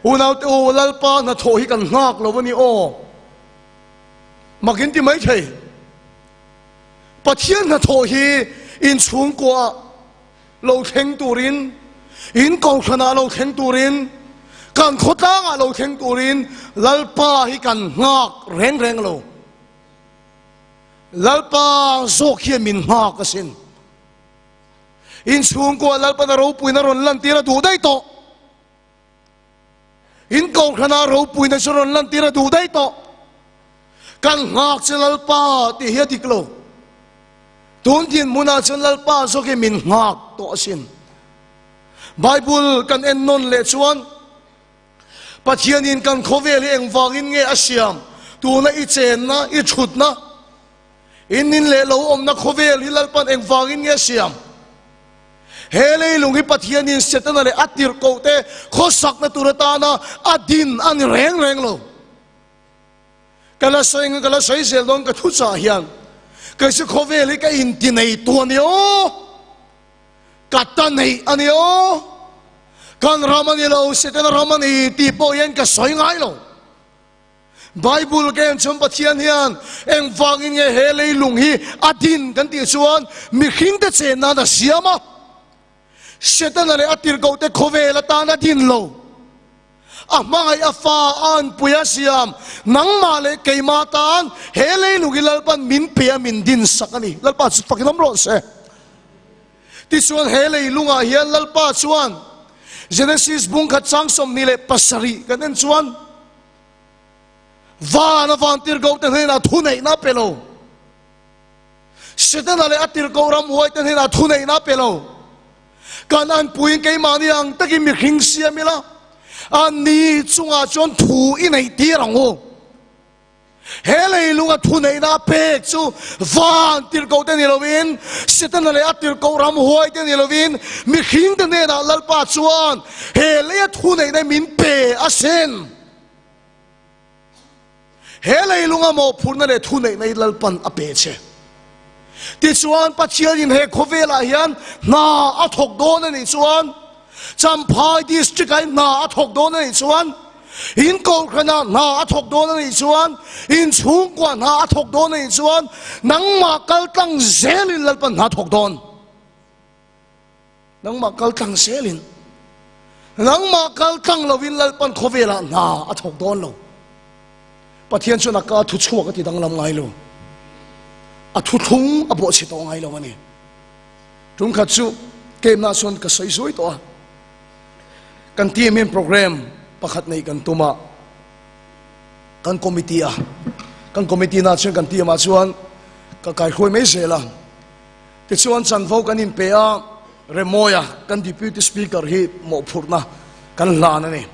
Unaute u, Lalpa hnathawh hi kan nghak lo a ni aw. Mak in ti mai thei. Pathian hnathawh hi in chhungkuaah lo thleng turin, in kohhranah lo thleng turin, kan khawtlangah lo thleng turin Lalpa hi kan nghak reng reng lo. Lalpa zawk hian min nghak asin. In chhungkuaah Lalpan a ropuina rawn lantir a duh daih tawh. In kohhranah ropuina chu rawn lantir a duh daih tawh. Kan nghak che Lalpa tih hi a dik lo. Tun dinhmunah chuan Lalpa zawk hi min nghak tawh asin. Bible kan en nawn leh chuan Pathianin kan khawvel hi engvangin nge a siam? Tuna i chenna, i thutna, in in leh lo awmna khawvel hi Lalpan engvangin nge a siam? He leilung hi Pathianin Setana leh a tirhkohte khawsakna tur atana a din a ni reng reng lo. Ka la sawi ang, ka la sawi zel dawn ka thu chah hian kei chu khawvel hi ka inti nei tu a ni aw, ka ta nei a ni aw, kan ram a ni lo, Setana ram a ni tih pawh hian ka sawi ngai lo. Bible ka en chuan Pathian hian engvangin nge he leilung hi a din kan tih chuan mihringte chen nan a siam a, Setana leh a tirhkohte khawvel atan a din lo. A hmangaih a fa a anpui a siam nangmah leh keimah tan he leilung hi Lalpan min pe a min din sak a ni. Lalpa chu fakin awm rawh se. Tichuan he leilungah hian Lalpa chuan Genesis bung khat chang 27 kan en chuan van a van tirhkohte hnenah thuneihna a pe lo. Setana leh a tirhkoh ramhuaite hnenah thuneihna a pe lo. Kan anpuiin keimahni ang takin mihring siam ila, ani chungah chuan thu i neih tir ang u. He leilunga thuneihna a pek chu van tirhkohte ni lovin, Setana leh a tirhkoh ramhuaite ni lovin, mihringte hnenah Lalpa chuan he leia thuneihna min pe asin. He leilunga mawhphurhna leh thuneihna hi Lalpan a pe che. Tichuan, Pathianin he khawvelah hian hna a thawk dawn a nih chuan, Champhai District-ah hian hna a thawk dawn a nih chuan, in Kohhranah hna a thawk dawn a nih chuan, in chhungkuah hna a thawk dawn a nih chuan, nangmah kal tlang zelin Lalpan hna a thawk dawn. Nangmah kal tlang zelin, nangmah kal tlang lovin Lalpan khawvelah hna a thawk dawn lo. Pathian chuan a ka thu chhuak a ti danglam ngai lo. A thuthlung a bawhchhe tawh ngai lo a ni. Tum khat chu Kemna chuan ka sawi zuai tawh a. Kan team in program pakhat nei kan tum a, kan committee a, kan committee na chuan kan team ah chuan ka kaihruai mai zel a. Tichuan chanvo kan inpe a, Remawia kan Deputy Speaker hi mawhphurhna kan hlan a ni.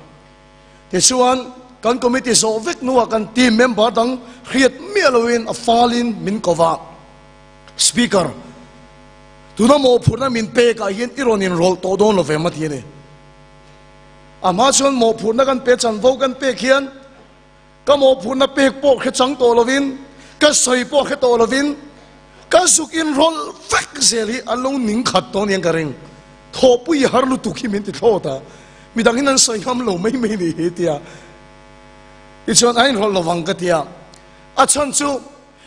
Tichuan kan committee zawh vek hnuah kan team member dang hriat miah loin a falin min ko va, Speaker, tuna mawhphurhna min pekah hian i rawn inrawlh tawh dawn lo ve ma ti a ni. A hma chuan mawhphurhna kan pe chanvo kan pek hian Ka mawhphurhna pek pawh hre chang tawh lovin, ka sawi pawh hre tawh lovin, ka zuk inrawlh vek zel hi an lo ning khat tawh aniang ka ring. Thawhpui har lutuk hi min ti thlawt a, midang in an sawi ngam lo mai mai ni hi tia. Tichuan a inrawlh lovang ka ti a, a chhan chu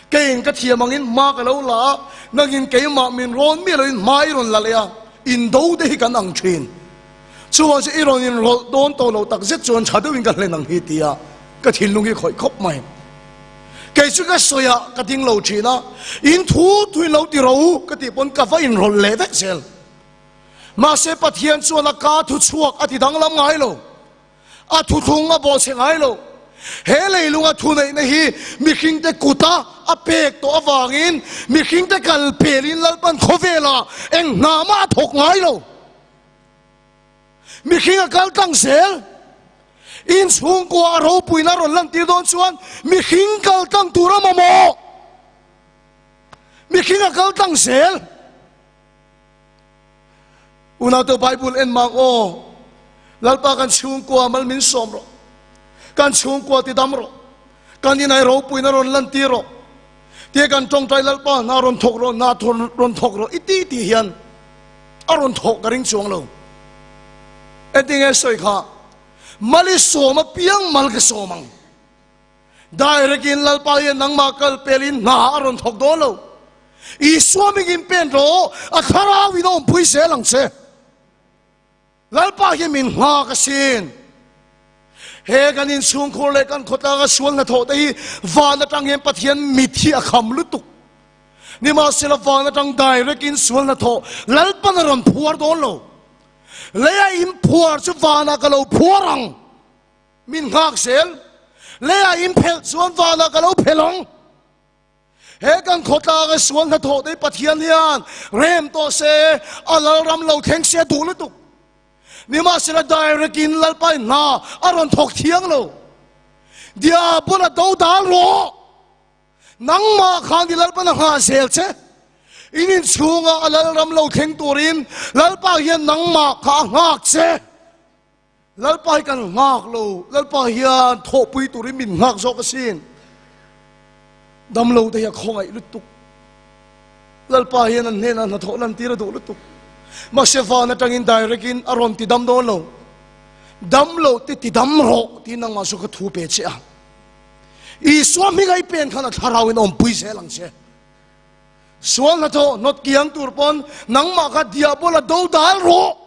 keiin ka thiam angin hma ka lo la a, nangin keimah min rawn miah loin hma i rawn la leh a, indo te hi kan ang thin. Chuvang chu i rawn inrawlh dawn tawh lo tak zet chuan tha deuhin ka hlen ang hi tia ka thinlung hi khawih khawp mai. Kei chu ka sawi ah ka ding lo thin a, in thu thu in lo ti ro u ka tih pawn ka va inrawlh leh vek zel. Mahse Pathian chuan a ka thu chhuak a ti danglam ngai lo, a thuthlung a bawhchhe ngai lo. He leilunga thuneihna hi mihringte kuta a pek tawh avangin mihringte kal pelin Lalpan khawvelah eng hna mah a thawk ngai lo. Mihring a kal tlang zel. In chhungkua a ropuina rawn lantir dawn chuan mihring kal tlang tur a mamawh. Mihring a kal tlang zel. Unaute Bible en mang aw. Lalpa kan chhungkua mal min sawm rawh. Kan chhungkua ti dam rawh. Kan inai ropuina rawn lantir rawh. Tia kan tawngtai Lalpa hna rawn thawk rawh, hna rawn thawk rawh i ti ti hian a rawn thawk ka ring chuang lo. Engtinge sawi kha? Mal i sawm apiang mal ka sawm ang. Direct in Lalpa hian nangmah kal pelin hna a rawn thawk dawn lo. Isua mingin pen rawh, a thlarau in a awmpui zel ang che. Lalpa hi min nghak asin. He kan inchhungkhur leh kan khawtlanga sual hnathawh te hi van atang hian Pathian mit hi a kham lutuk. Nimahsela van atang direct in sual hnathawh Lalpan a rawn phuar dawn lo. Leia in phuar chu vanah ka lo phuar ang. Min nghak zel. Leia in phelh chuan vanah ka lo phelh ang. He kan khawtlanga sual hnathawh te hi Pathian hian rem tawh se, a lalram lo thleng se a duh lutuk. Nimahsela direct in Lalpa in hna a rawn thawk thiang lo. Diabol a do dal rawh. Nangmah khan i Lalpan a nghah zel che. In inchhunga a lalram lo thleng turin Lalpa hian nangmah kha a nghak che. Lalpa hi kan nghak lo, Lalpa hian thawhpui turin min nghak zawk asin. Damlo te hi a khawngaih lutuk. Lalpa hian an hnenah hnathawh lantir a duh lutuk. Mahse van atangin direct in a rawn ti dam dawn lo. Dam lo te ti dam rawh tiin nangmah chu ka thu pe che a. Isua hminga i pen khan a thlarau in awmpui zel ang che. Sual hnathawh hnawt kiang tur pawn nangmah kha diabola do dal rawh.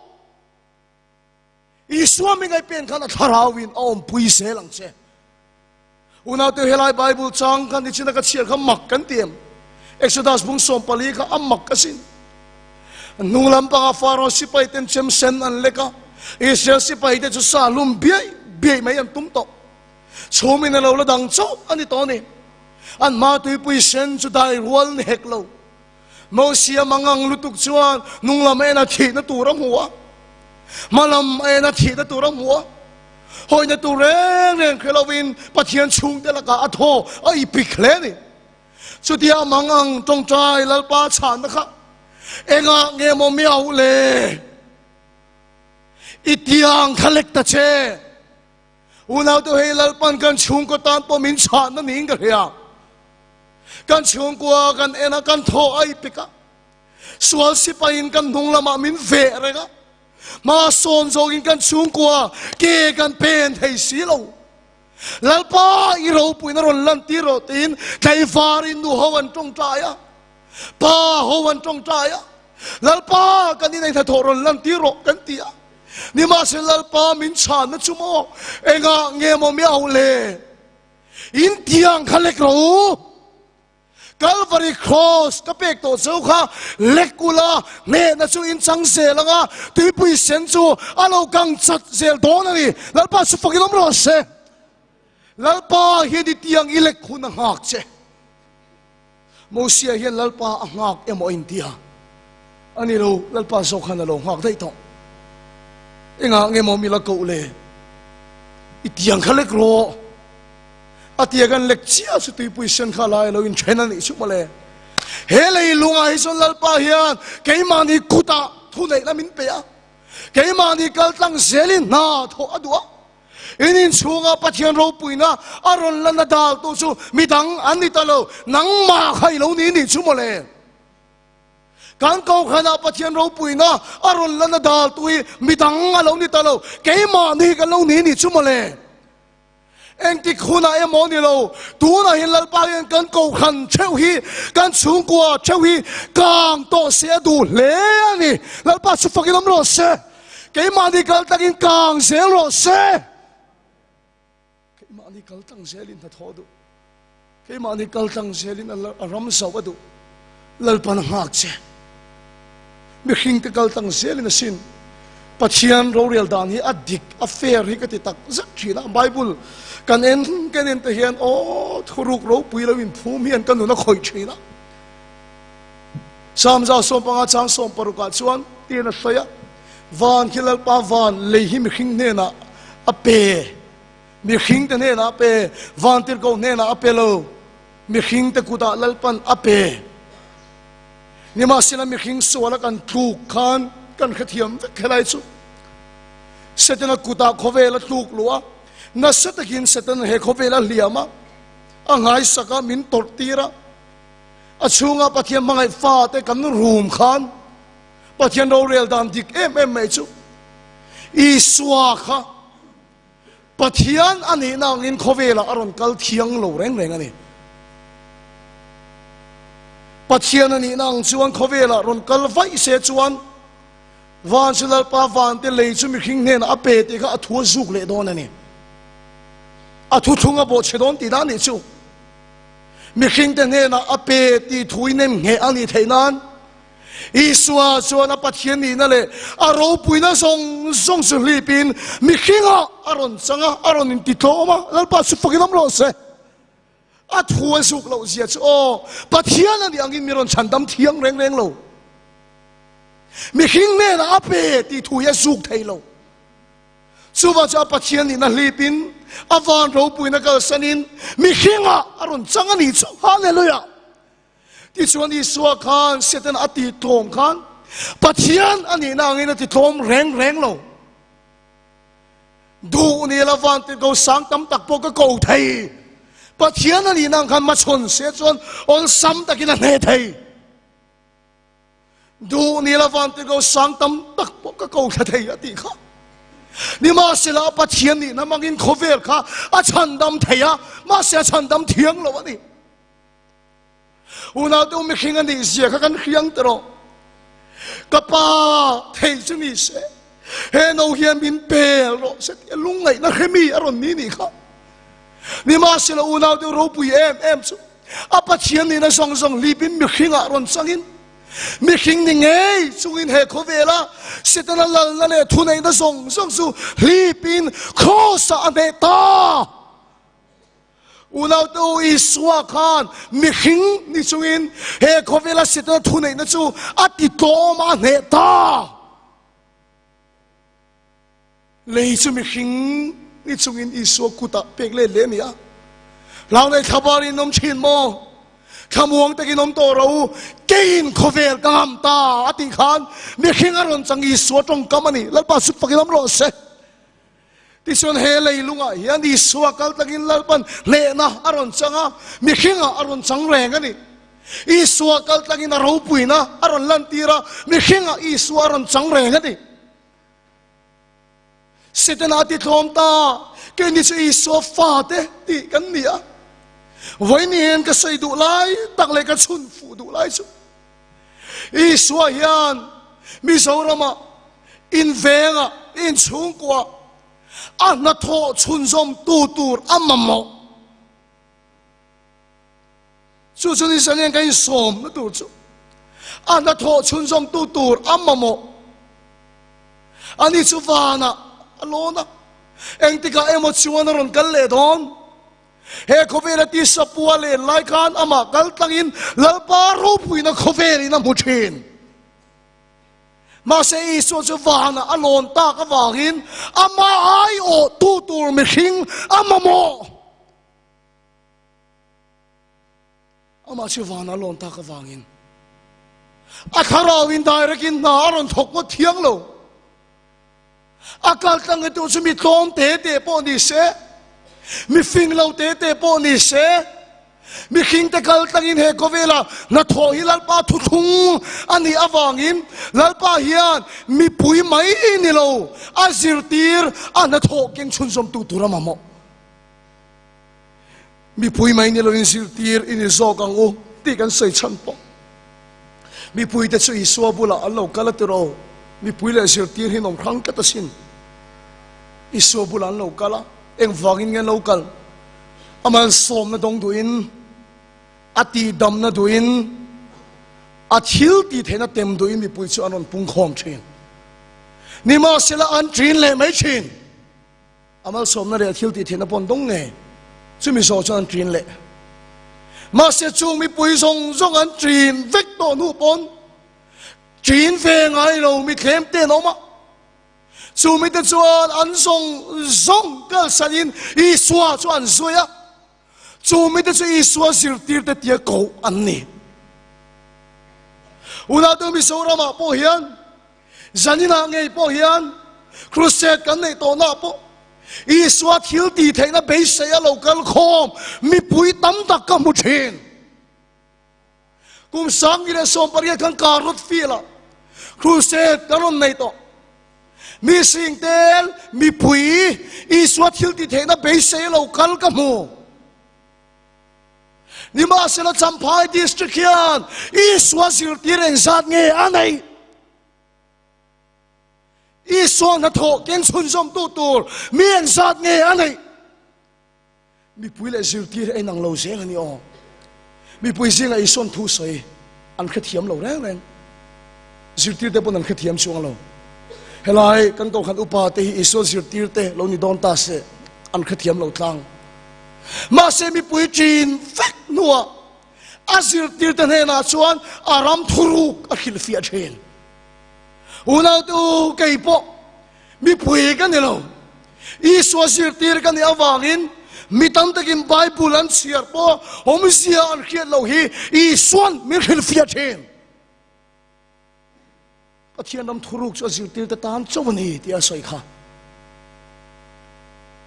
Isua mi ngaih pen khan a thlarauin a awmpui zel ang che. Unaute helai Bible chang khan nichina ka chhiar kha mak kan ti em? Exodus bung 14 kha a mak asin. Hnung lampanga Pharaoh sipai ten chem sen an lek a, Israel sipai te chu sa lum biai biai mai an tum tawh. Chhumin a lo la dang chauh a ni tawh a ni. An hma tuipui sen chu dai rual ni hek lo. Mosia mangang lutuk chuan hnung lam a en a thihna tur a hmu a, hma lam a en a thihna tur a hmu a, hawina tur reng reng hre lovin Pathian chhungte lakah a thaw a ipik hle a ni. Chutia mangang tawngtai Lalpa chhanna kha engah nge maw miau le? I tiang kha lek ta che. Unaute hei Lalpan kan chhungkaw tan pawh min chhahna niin ka hria. Kan chhungkua kan en a, kan thaw a ipik a. Sual sipaiin kan hnung lamah min veh reng a. Hma sawn zawkin kan chhungkua ke kan pen thei si lo. Lalpa i ropuina rawn lan tir rawh tiin tlaivarin nu ho an tawngtai a, pa ho an tawngtai a. Lalpa kan inei hnathawh rawn lan tir rawh kan ti a. Nimahsela Lalpa min chhanna chu maw engah nge maw miau le? In tiang kha lek rawh u. Calvary Cross ka pek tawh cheu kha lek ula, hnehna chu in chang zel ang a, tuipui sen chu a lo kang chat zel dawn a ni. Lalpa chu fakin awm rawh se. Lalpa hian i tiang i lek hun a nghak che. Mosia hian Lalpa a nghak emaw a intia. A ni lo, Lalpa zawk khan a lo nghak daih tawh. Engah nge maw mi la koh le? I tiang kha lek rawh. A tia kan lek chiah chu tuipui sen kha lai a lo inthen a nih chu mawle. He leilungah hi chuan Lalpa hian keimahni kutah thuneihna min pe a. Keimahni kaltlang zelin hna thawh a duh a. In inchhunga Pathian ropuina a rawn la na daltu chu midang an ni ta lo, nangmah kha i lo ni nih chu mawle. Kan kohhranah Pathian ropuina a rawn la na daltu hi midang a lo ni ta lo, keimahni kan lo ni nih chu mawle. Engtik hunah emaw ni lo, tunah hian Lalpa hian kan kohhran theuh hi, kan chhungkua theuh hi kang tawh se a duh hle a ni. Lalpa chu fakin awm rawh se. Keimahni kal takin kang zel rawh se. Keimahni kal tlang zelin hnathawh a duh. Keimahni kal tlang zelin a ram zauh a duh. Lalpan a nghak che. Mihringte kal tlang zelin a sin. Pathian rorel dan hi a dik, a fair hi ka ti tak zet thin a. Bible kan en kan en te hian aw thuruk ropui lo inphum hian ka nun a khawih thin a. Samza 15 chang 16 ah chuan tiin a sawi a, Van khi Lalpa van lei hi mihring hnenah a pe, mihring te hnenah a pe, van tirhkoh hnenah a pe lo, mihring te kutah Lalpan a pe. Nimahsela mihring suala kan tluk khan kan hrethiam vek helai chu. Setana kutah khawvel a tluk luh a, nasa takin Setana he khawvel a hliam a, a nghaisak a, min tawrh tir a. A chhunga Pathian hmangaih fate kan rum khan Pathian rorel dan dik em em mai chu Isua kha. Pathian a nihna angin khawvelah a rawn kal thiang lo reng reng a ni. Pathian a nihna ang chuan khawvelah rawn kal vaih se chuan van chu Lalpa van te lei chu mihring hnenah a pe tih kha a thu a zuk leh dawn a ni. A thuthlung a bawhchhe dawn tih dan nih chu. Mihring te hnenah a pe tih thu in em ngheh a nih theih nan Isua chuan a Pathian nihna leh a ropuina zawng zawng chu hlipin mihringah a rawn chang a, a rawn intitlawm a, Lalpa chu fakin awm rawh se. A thu a zuk loh zia chu aw, Pathian a nih angin mi rawn chhandam thiang reng reng lo. Mihring hnenah a pe tih thu hi a zuk thei lo. Chuvang chu a Pathian nihna hlipin a van ropuina kalsanin mihringah a rawn chang a nih chu. Hallelujah! Tichuan Isua khan Satan a ti tlawm khan Pathian a nihna angin a ti tlawm reng reng lo. Duh ni la van ti ko sang tam tak pawh ka ko thei. Pathian a nihna ang khan machhawn se chuan awlsam takin a hneh thei. Duh ni la van ti ko sang tam tak pawh ka ko thla thei a tih kha. Nimahsela Pathian nihna mangin khawvel kha a chhandam thei a, mahse a chhandam thiang lo a ni. Unaute u mihring a nih zia kha kan hriang ta rawh. Ka pa thei chu ni se, he no hian min pel rawh se tih a lungngaihna hre mi a rawn ni nih kha. Nimahsela unaute u ropui em em chu a Pathian nihna zawng zawng hlipin mihringah rawn changin mihring ni ngei chungin he khawvela Setana lalna leh thuneihna zawng zawng chu hlipin Kraws-ah a hneh ta. Unaute u, Isua khan mihring ni chungin he khawvela Setana thuneihna chu a ti tlawm a, a hneh ta. Lei chu mihring ni chungin Isua kutah pek let leh a ni a. Hlau nei thlabar in awm thin maw? Thlamuang takin awm tawh ro u, keiin khawvel ka ngam ta a tih khan mihring a rawn chang Isua tawngkam a ni. Lalpa sut fakin awm rawh se. Tichuan he leilungah hian Isua kal takin Lalpan hlehna a rawn chang a, mihringah a rawn chang reng a ni. Isua kal takin a ropuina a rawn lantir a, mihringah Isua a rawn chang reng a ni. Setana a ti tlawm ta, keini chu Isua fate tih kan ni a. Vawiin hian ka sawi duh lai tak leh ka chhun fuh duh lai chu Isua hian Mizoramah In vengah, in chhungkuah a hnathawh chhunzawm tu tur a mamawh. Chu chu ni sanian kan insawmna tur chu a hnathawh chhunzawm tu tur a mamawh. Ani chu vanah a lawn a, engtikah emaw chuan a rawn kal leh dawn. He khawvela tisa pua len lai khan amah kal tlangin Lalpa ropuina khawvelin a hmu thin. Mahse Isua chu vanah a lawn tak avangin amah aiawhtu tur mihring a mamawh. Amah chu vanah a lawn tak avangin a thlarauin direct-in hna a rawn thawk ngawt thiang lo. A kaltlang hi tu chu mi tlawm te te pawh ni se, mi fing lo te te pawh ni se, mihring te kaltlangin he khawvela hnathawh hi Lalpa thuthlung a nih avangin Lalpa hian mipui mai ni lo a zirtir a hnathawh keng chhunzawmtu tur a mamawh. Mipui mai ni loin zirtir i ni zawk ang u tih kan sawi chhan pawh. Mipuite chu Isua bulah an lo kal a tiraw? Mipui leh zirtir hi an awm hrang tlat asin. Isua bulah an lo kal a, engvangin nge an lo kal? A malsawmna dawng duhin, a tihdamna duhin, a thil tih theihna tem duhin mipui chu an rawn pungkhawm thin. Nimahsela an ṭin leh mai thin. A malsawmna leh a thil tih theihna pawh an dawng ngei. Chumi zawh chuan an ṭin leh. Mahse chung mipui zawng zawng an ṭin vek tawh hnu pawn ṭin ve ngai lo mi thlem te an awm a. Chu mite chuan an zawng zawng kalsanin Isua chu an zui a. Chu mite chu Isua zirtirte tia koh an ni. Unau Mizoramah pawh hian Zaninah ngei pawh hian crusade kan neih tawhnaah pawh Isua thil tih theihna beisei a lo kal khawm mipui tam tak ka hmu thin. Kum 18 khan Karot Field-ah crusade kan rawn nei tawh. Mi sing tel mipui Isua thil ti theihna beisei lo kal ka hmu. Nimahsela Champhai District hian Isua zirtir engzat nge a neih? Isua hnathawh keng chhunzawmtu tur mi engzat nge a neih? Mipui leh zirtir a inang lo zel a ni aw. Mipui zingah Isua'n thu sawi an hrethiam lo reng reng. Zirtirte pawn an hrethiam chuang lo. Helai kan kohhran upa te hi Isua zirtirte lo ni dawn ta se an hrethiam lo tlang. Mahse mipui ṭin vek hnuah a zirtirte hnenah chuan a ram thuruk a hrilhfiah ṭhin. Unaute u, kei pawh mipui ka ni lo. Isua zirtir ka nih avangin mi tam takin Bible an chhiar pawh awmzia an hriat loh hi Isua'n min hrilhfiah ṭhin. Pathian ram thuruk chu a zirtirte tan chauh a ni tih a sawi kha.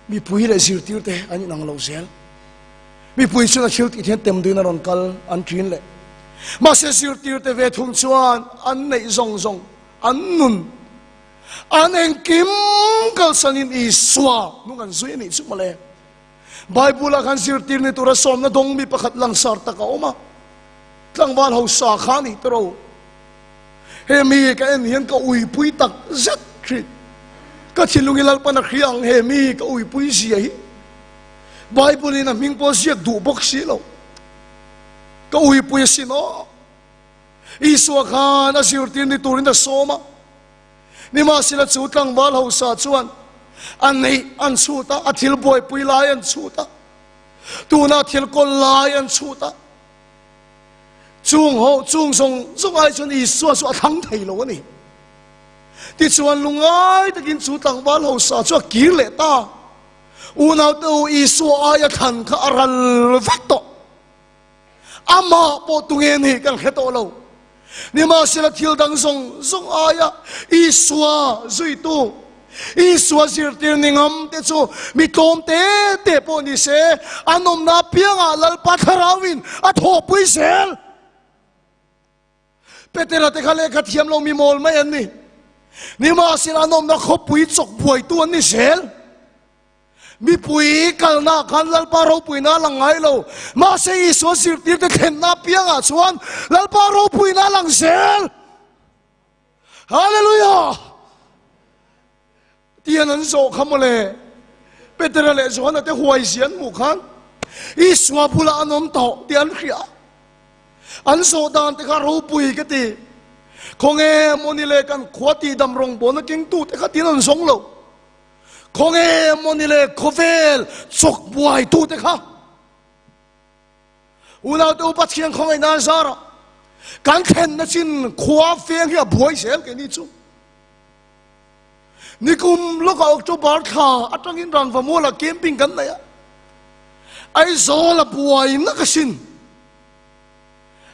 Mipui leh zirtirte an inang lo zel. Mipui chuan a thil tih hian tem duin a rawn kal an ṭin leh. Mahse zirtirte ve thung chuan an neih zawng zawng, an nun, an engkim kalsanin Isua hnung an zui a nih chu mawle. Bible-ah khan zirtir ni tura sawmna dawng mi pakhat langsar tak a awm a, tlangval hausa kha a nih ta ro. He mi ka en hian ka uipui tak zet thin. Ka thinlung i Lalpan a hria ang he mi ka uipui zia hi. Bible in a hming pawh ziak duh bawk si lo. Ka uipui asin aw. Isua khan a zirtir ni turin a sawm a. Nimahsela chu tlangval hausa chuan a neih an chhut a, a thil buaipui lai an chhut a, tuna thil kawl lai an chhut a. Chung ho, chung zawng zawng ai chuan Isua chu a thlang thei lo a ni. Tichuan lungngai takin chu tlangval hausa chu a kir leh ta. Unaute u, Isua aia thlan kha a ral vek tawh. Amah pawh tunge ni kan hre tawh lo. Nimahsela thil dang zawng zawng aia Isua zuitu, Isua zirtir ni ngam te chu mi tlawm te te pawh ni se, an awmna apiangah Lalpa Thlarauin a thawhpui zel. Petera te kha lehkha thiam lo mi mawl mai an ni. Nimahsela an awmna khawpui chawk buaitu an ni zel. Mipui kalna khan Lalpa ropuina a lang ngai lo. Mahse Isua zirtirte thlenna apiangah chuan Lalpa ropuina a lang zel. Hallelujah! Tian an zawh kha mawle. Petera leh Johana te huai zia an hmuh khan Isua bulah an awm tawh tih an hria. An zawh dan te kha ropui ka ti. Khawnge mawni le kan khua tihdam rawngbawlna kengtute kha tiin an zawng lo. Khawnge mawni le khawvel chawk buaitute kha unaute u Pathian khawngaih nan zara kan thlenna chin khua feng hi a buai zel keini chu. Nikum lawkah October thla atangin Rangvamuala camping kan nei a, Aizawl a buai nak asin.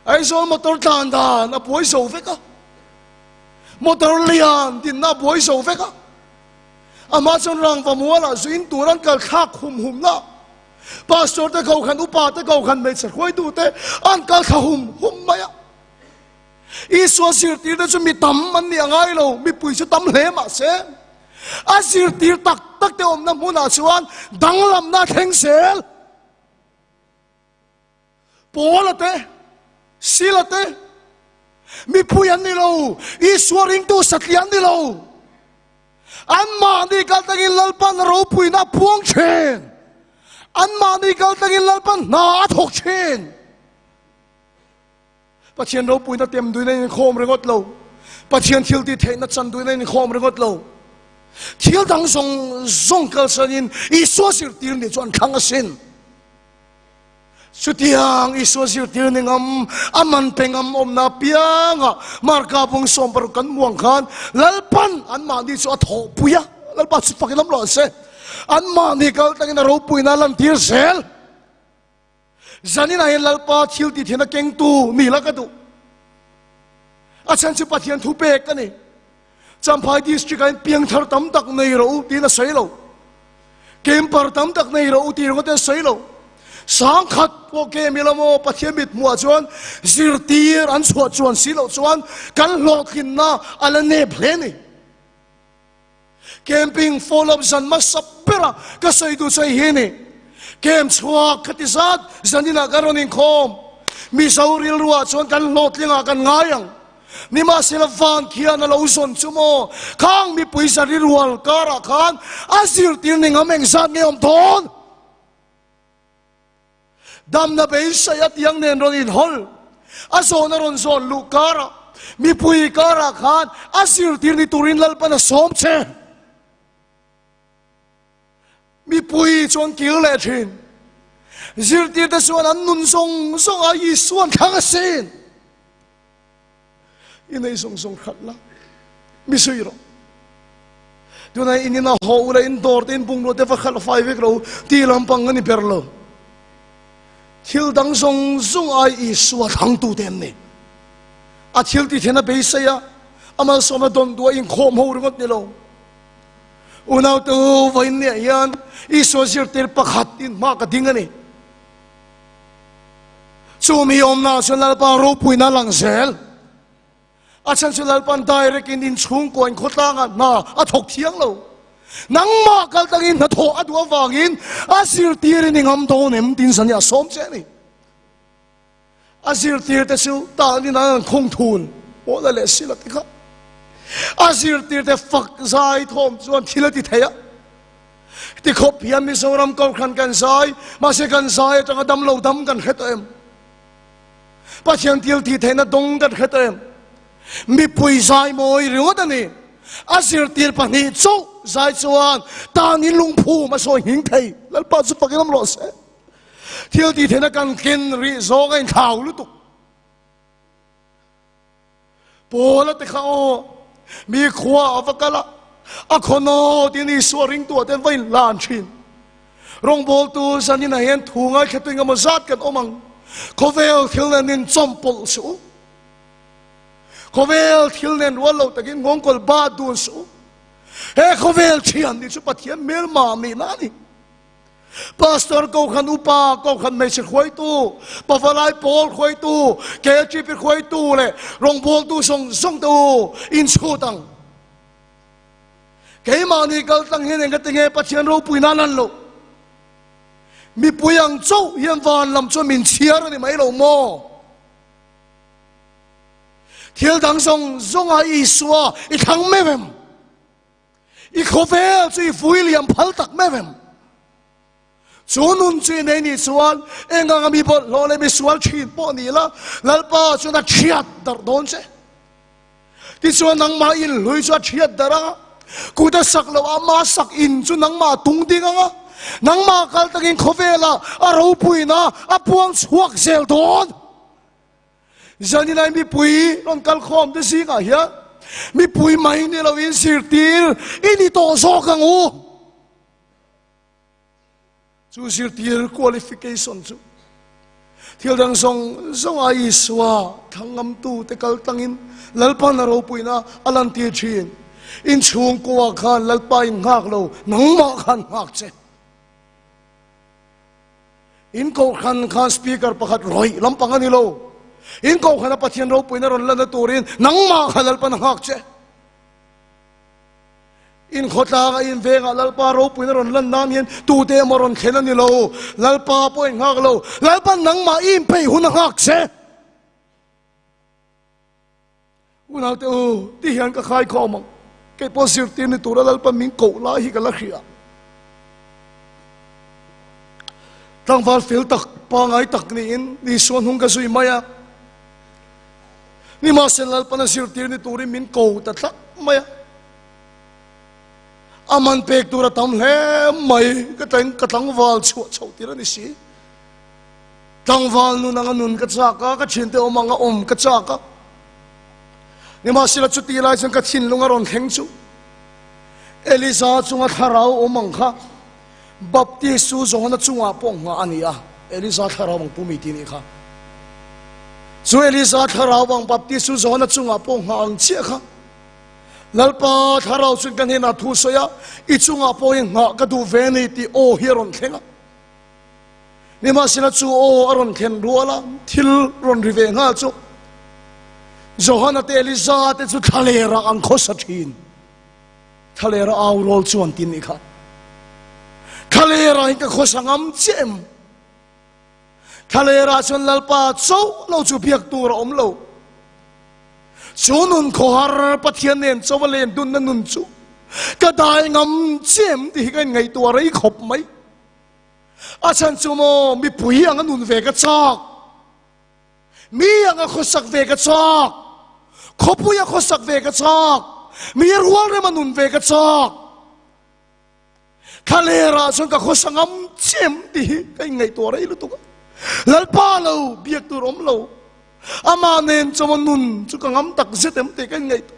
Aizawl motor tlan dan a buai zo vek a, motor lian dinna a buai zo vek a. Amah chuan Rangvamualah zu in tur an kal thlak hum hum na. Pastor te ko khan, upa te ko khan, hmeichhe hruaitu te an kal thla hum hum mai a. Isua zirtir te chu mi tam an nih a ngai lo, mipui chu tam hle mah se a zirtir tak tak te awmna hmunah chuan danglamna a thleng zel. Paula te, Sila te, mipui an ni lo, Isua ringtu satliah an ni lo. Anmahni kal takin Lalpan ropuina a puang thin. Anmahni kal takin Lalpan hna a thawk thin. Pathian ropuina tem duin a inkhawm ringawt lo. Pathian thil tih theihna chan duin a inkhawm ringawt lo. Thil dang zawng zawng kalsanin Isua zirtir nih chu an thlang asin. Chutiang Isua zirtir ni ngam, a man pe ngam awmna apianga Marka bung 60 kan muang khan Lalpan anmahni chu a thawhpui a, Lalpa chu fakin awm lo se. Anmahni kal tangin a ropuina a lantir zel. Zaninah hian Lalpa thil tih thian a kengtu ni la ka duh. A chhan chu Pathian thu pek a ni. Champhai District ah hian piangthar tam tak nei rawh u tiin a sawi lo. Camper tam tak nei rawh u tih ringawt in a sawi lo. Sangkhat pawh kem ila maw Pathian mit hmuh ah chuan zirtir an chhuah chuan si loh chuan kan hlawhtlinna a la nep hle a ni. Camping follow up zan hmasa bera ka sawi duh chu hei hi a ni. Camp chhuak khati zat zaninah kan rawn inkhawm. Mizo rilruah chuan kan hlawhtlingah kan ngai ang. Nimahsela van khian a lo zawn chu maw? Khang mipui zari rual karah khan a zirtir ni ngam engzat nge awm dawn? Damna beisei a tiang nen rawn inhawl, a zawn a rawn zawn luh karah, mipui karah khan a zirtir ni turin Lalpan a sawm che. Mipui chuan kir leh thin. Zirtirte chuan an nun zawng zawng a Isuan thlang a sin. I nei zawng zawng khat la, mi zui rawh. Tunah in ina haw ula in dawr te in bungrua te va khalh fai vek lo ti lampang a ni ber lo. Thil dang zawng zawng ai Isua thlangtu te an ni. A thil ti then a beisei a, a malsawmna dawn duh a inkhawm ho ringawt ni lo. Unau te u, vawiin niah hian Isua zirtir pakhat in hma ka ding a ni. Chu mi awmna chuan Lalpa ropuina a lang zel. A chhan chu Lalpan direct in inchhungkua in khawtlangah hna a thawk thiang lo. Nangmah kal tangin hnathawh a duh avangin a zirtirin i ngam dawn em tin zan hi a sawm che a ni. A zirtirte chu tanin an han khung thun pawh la leh si la ti kha. A zirtirte fak zai thawm chuan thil a ti thei a. Ti khawp hian Mizoram Kohhran kan zai, mahse kan zai atanga dam lo dam kan hre tawh em? Pathian thil tih theihna dawng kan hre tawh em? Mipui zai mawi ringawt a ni. A zirtir pahnih chauh zai chuan tanin lungphum a sawi nghing thei. Lalpa chu fakin awm rawh se. Thil tih theihna kan ken rih zawng a inthlau lutuk. Paula te kha aw, mi khua a va kal a, a khaw tiin Isua ringtu ah te va inhlan thin. Rawngbawltu zanin ah hian thu ngaithla engemaw zat kan awm ang. Khawvel thil nen in chawmpawlh suh u. Khawvel thil nen rual lo takin nghawngkawl bat dun suh u. He khawvel thian ni chu Pathian hmelma nihna a ni. Pastor Kohhran Upa, Kohhran Hmeichhe hruaitu, Pavalai Pawl hruaitu, KLGP hruaitu leh rawngbawltu zawng zawng te u inchhut ang. Keimahni kal tlang hian engati nge Pathian ropui nan an loh? Mipui ang chauh hian van lam chuan min chhiar a ni mai lo maw? Thil dang zawng zawnga Isua i thlang meuh em? I khawvel chu i vui liam phal tak meuh em? Chu nun chu i nei nih chuan eng anga mi bawlhhlawh leh mi sual thin pawh ni la, Lalpa chuan a thiat darh dawn che. Tichuan nangmah inhlui chu a thiat darh ang a, kut a sak loh ama sak in chu nangmah a tung ding ang a, nangmah kal takin khawvelah a ropuina a puang chhuak zel dawn. Zaninai mipui rawn kal khawm te zingah hian mipui mai ni loin zirtir i ni tawh zawk ang u. Chu zirtir qualification chu thil dang zawng zawng a Isua thlangamtu te kal tlangin Lalpan a ropuina a lantir thin. Inchhungkua khan Lalpa in nghak lo, nangmah khan nghak che. In kohhran khan speaker pakhat rawih lampang a ni lo. In kohhrana Pathian ropuina rawn lana turin nangmah kha Lalpan a nghak che. In khawtlanga in vengah Lalpa ropuina rawn lan nan hian tute emaw rawn thlen a ni lo. Lalpa pawh in nghak lo. Lalpan nangmah i inpeih hun a nghak che. Unaute u, ti hian ka khai khawm ang. Kei pawh zirtir ni tura Lalpa min koh lai hi ka la hria. Tlangval fel tak, pangai tak niin Isua hnung ka zui mai a. Nimahsela Lalpana zirtir ni turin min ko ta tlat mai a. A man pek tur a tam hle mai, ka tlangval chhuah chhoh tir a ni si. Tlangval nun anga nun ka chak a, ka thiante awm anga awm ka chak a. Nimahsela chuti lai chuan ka thinlung a rawn thleng chu. Elisa chunga thlarau awm ang kha Baptist chu Johana chungah pawh nghah a ni a, Elisa thlarau ang pumi tih nih kha. Chu Elisa thlarau ang Baptist chu Johana chungah pawh nghah ang chiah kha. Lalpa thlarau chuan ka hnenah thu sawi a, i chungah pawhin nghah ka duh ve ni tih aw hi a rawn thleng a. Nimahsela chu aw a rawn thlen rual a, thil rawn ri ve nghal chu Johana te Elisa te chu thlalerah an khawsa thin. Thlalera au rawl chuan ti nih kha. Thlalera hi ka khawsa ngam chiah em? Thlalera chuan Lalpa chauh lo chu biak tur a awm lo. Chu nun khawhar Pathian nen chaw a len dunna nun chu ka dai ngam chiah em tih hi ka inngaihtuah rei khawp mai. A chhan chu maw mipui anga nun ve ka chak. Mi anga khawsak ve ka chak. Khawpuia khawsak ve ka chak. Mi rualrema nun ve ka chak. Thlalerah chuan ka khawsa ngam chem tih hi ka inngaihtuah rei lutuk a. Lalpa lo biak tur awm lo. Amah nen chawa nun chu ka ngam tak zet em tih ka inngaihtuah.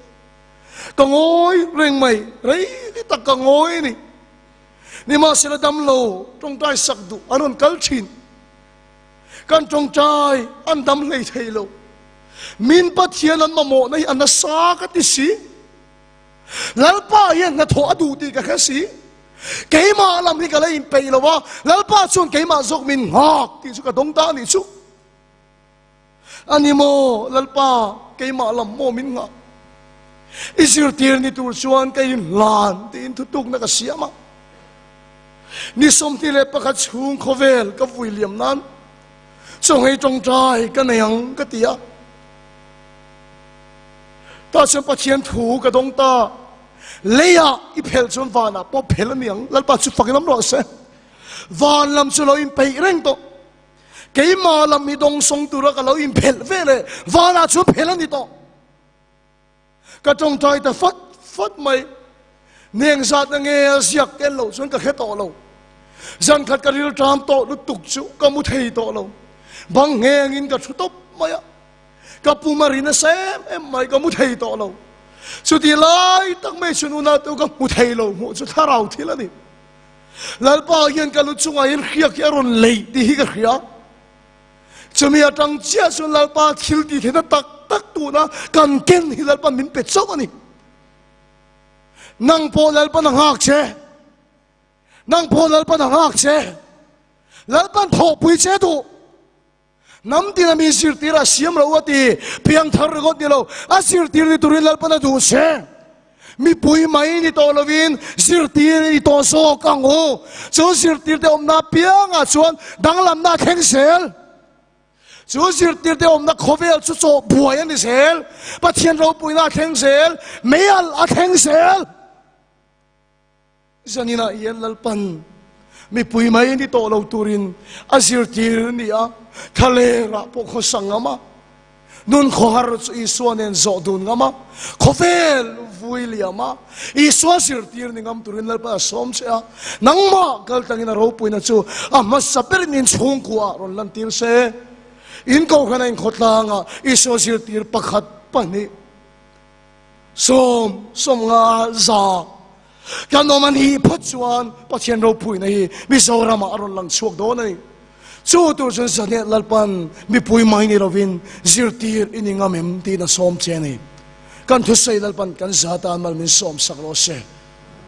Ka ngawi reng mai, rei tak ka ngawi a ni. Nimahsela damlo tawngtai sak duh an rawn kal thin. Kan tawngtai an dam hlei thei lo. Min Pathian an mamawhna hi a nasa ka ti si. Lalpa hian hnathawh a duh tih ka hre si. Keimah lam hi ka la inpeih lo a, Lalpa chuan keimah zawk min nghak tih chu ka dawng ta a nih chu. A ni maw, Lalpa, keimah lam maw min nghah? I zirtir ni tur chuan ka inhlan tiin thutukna ka siam a. Ni 21 chhung khawvel ka vui liam nan chawnghei tawngtai ka nei ang ka ti a. Tah chuan Pathian thu ka dawng ta. Leiah i phelh chuan vanah pawh phelh a ni ang. Lalpa chu fak lam rawh se. Van lam chu lo inpeih reng tawh. Keimah lam hi dawngsawng tura ka lo inphelh ve leh vanah chuan phelh a ni tawh. Ka tawngtai ta fat fat mai. Neng zat na nge a ziak tel lo chuan ka hre tawh lo. Zan khat ka rilṭam tawh lutuk chu ka mu thei tawh lo. Bang nghengin ka thu tawp mai a. Ka pum a ri nasa em em mai, ka mu thei tawh lo. Chuti lai tak mai chu nuna tu ka hmu thei lo, hmuh chu thlarau thil a ni. Lalpa hian ka lu chungah hian hriak hi a rawn leih tih hi ka hria. Chumi atang chiah chuan Lalpa thil tih theihna tak tak tuna kan ken hi Lalpa min pe chauh a ni. Nang pawh Lalpan a nghak che. Nang pawh Lalpan a nghak che. Lalpan thawhpui che duh. Hnam tin a mi zirtir a siam lo a ti, piangthar ringawt ni lo, a zirtir ni turin Lalpan a duh se. Mipui mai ni tawh lovin zirtir i tawh zawk ang u. Chu zirtirte awmna apiangah chuan danglamna a thleng zel. Chu zirtirte awmna khawvel chu chawh buai a ni zel. Pathian ropuina a thleng zel, meialh a thleng zel. Zaninah hian Lalpan mipui mai ni tawh lo turin a zirtir ni a, thlalerah pawh khawsa ngam a, nun khawhar chu Isua nen zawh dun ngam a, khawvel vui liam a, Isua zirtir ni ngam turin Lalpan a sawm che a, nangmah kal tlangin a ropuina chu a hmasa berin in chhungkuaah rawn lantir se. In kohhran a inkhawtlangah Isua zirtir pakhat pahnih 10, 50, 100 kan awm a nih phawt chuan Pathian ropuina hi Mizoramah a rawn lang chhuak dawn a ni. Chu tur chuan Zahniah Lalpan mipui mai ni lovin zirtir i ni ngam em tiin a sawm che a ni. Kan thusawi Lalpan kan za tan mal min sawm sak rawh se.